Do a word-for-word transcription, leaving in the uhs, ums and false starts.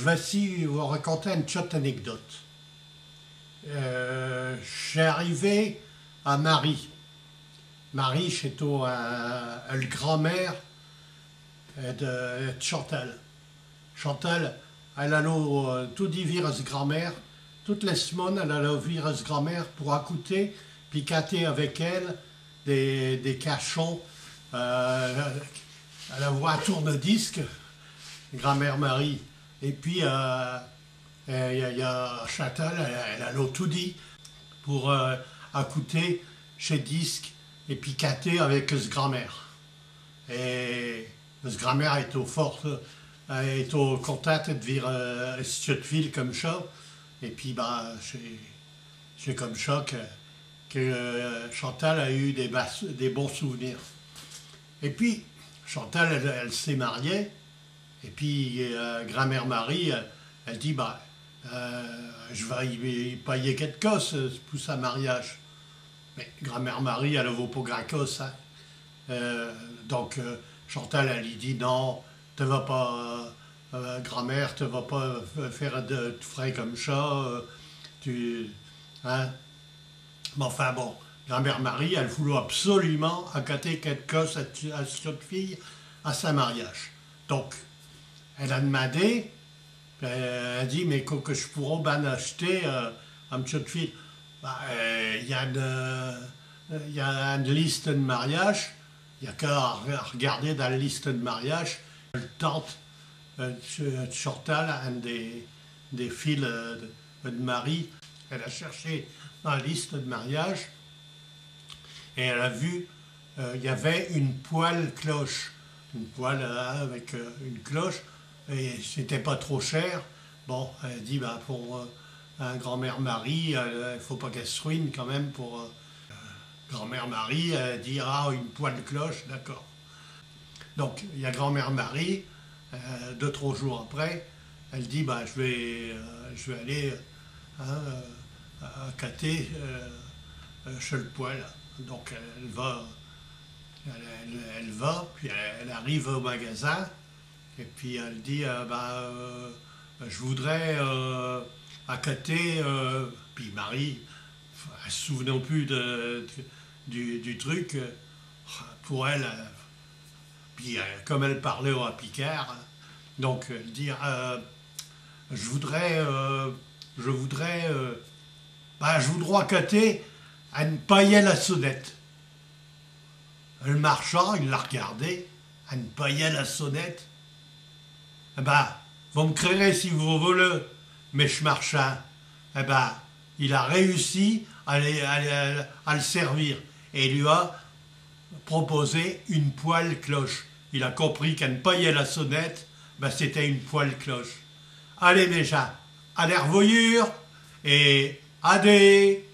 Voici, vous raconter une petite anecdote. Euh, j'arrivais à Marie. Marie, ch'étot un, un grand-mère euh, de, de Chantal. Chantal, all' allot euh, toudis vir s' grand-mère. Toutes les semaines, all' allot vir s' grand-mère pour acouter, puis cater avec elle des, des cachons. Euh, all' avot un tourne-disque, grand-mère Marie. Et puis, euh, euh, y a, y a Chantal, all', all' allot toudis pour euh, acouter chés disques et puis cater avec s' grand-mère. Et s' grand-mère étot fort, euh, étot contente de vir euh, s' tiote fille comme cha. Et puis, bah, ch'est, ch'est comme cha que, que euh, Chantal a eu des, bas- des bons souvenirs. Et puis, Chantal, all', all' s'est mariée. Et puis, euh, grand-mère Marie, euh, all' dit, bah, euh, j' vas y, y payer quète cosse euh, pour s' mariache. Mais grand-mère Marie, all' avot pas grand cosse, hein. Euh, donc, euh, Chantal, all' li dit, non, te vas pas, euh, euh, grand-mère, te vas pas euh, faire de, de frais comme cha, euh, tu, hein. Mais enfin bon, grand-mère Marie, all' voulot absolumint acater quète cosse à, à s' tiote fille à s' mariache. Donc, all' a d'mandé, euh, all' dit, mais quo que j' pourros bin acheter euh, à m' tiote fille ? Bah, euh, y a eune, euh, y a eune liste de mariache, y a qu'à re- regarder dins l' liste de mariache. L' tante euh, de Chantal, un des, des filles euh, de, de Marie, all' a cherché dins l' liste de mariache et all' a vu euh, y avot eune poêle cloche. Eune poêle euh, avec euh, eune cloche. Et ch'étot pas trop cher. Bon, all' dit, bah, pour euh, un grand-mère Marie, euh, i faut pas qu'all' s' ruine quand même pour euh, grand-mère Marie, all' dit, ah, eune poêle cloche, d'accord. Donc, y a grand-mère Marie, euh, deux, trois jours après, all' dit, bah, j' vas, euh, j' vas aller hein, euh, acater euh, euh, chés l' poêle. Donc, all' va, all', all', all' va, puis all', all' arrive au magasin, et puis all' dit, euh, bah, euh, j' voudros euh, acater, euh, puis Marie, all' s' souvenot pus de, de- du, du truc, euh, pour all', euh, puis euh, comme all' parlot à picard, hein, donc euh, all' dit, euh, j' voudros, euh, j' voudros, euh, bah, j' voudros acater eune paillelle à sonnettes. L' marchand, i l'a regardée, eune paillelle à sonnettes. Eh ben, vous m' crierez si vous voulez, mais ch' marchand, eh ben, il a réussi à, les- à les- à l' servir et i li a proposé eune poêle cloche. Il a compris qu'eune paillelle à sonnettes, ben, ch'étot eune poêle cloche. Allez, mes gins, à l' revoyure et adé !